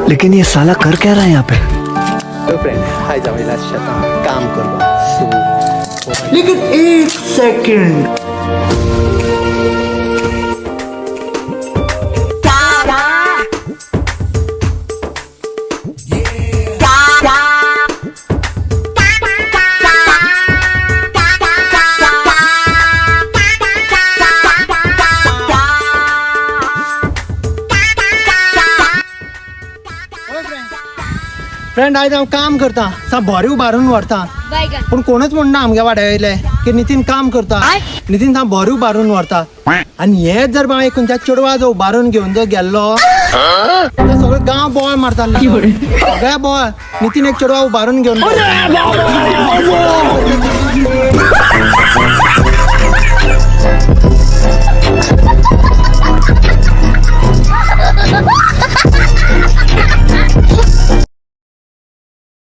लेकिन ये साला कर क्या रहा है यहाँ पे? हॅलो फ्रेंड, आयज हांव येयला शेतां काम करपाक. सो लेकिन एक सेकंड. फ्रेंड, आयज हांव काम करता, सा बरें उबारून व्हरता. पूण कोणूच म्हणना आमगे वाड्या वयले की नितीन काम करता, नितीन सा बरें उबारून व्हरता. आनी हेच जर बाबा खंयच्या चेडवा जर उबारून घेवन जर गेल्लो तर सगळो गांव बोवाळ मारतालो, सगळ्या बोवाळ, नितीन एक चेडवा उबारून घेवन गेलो.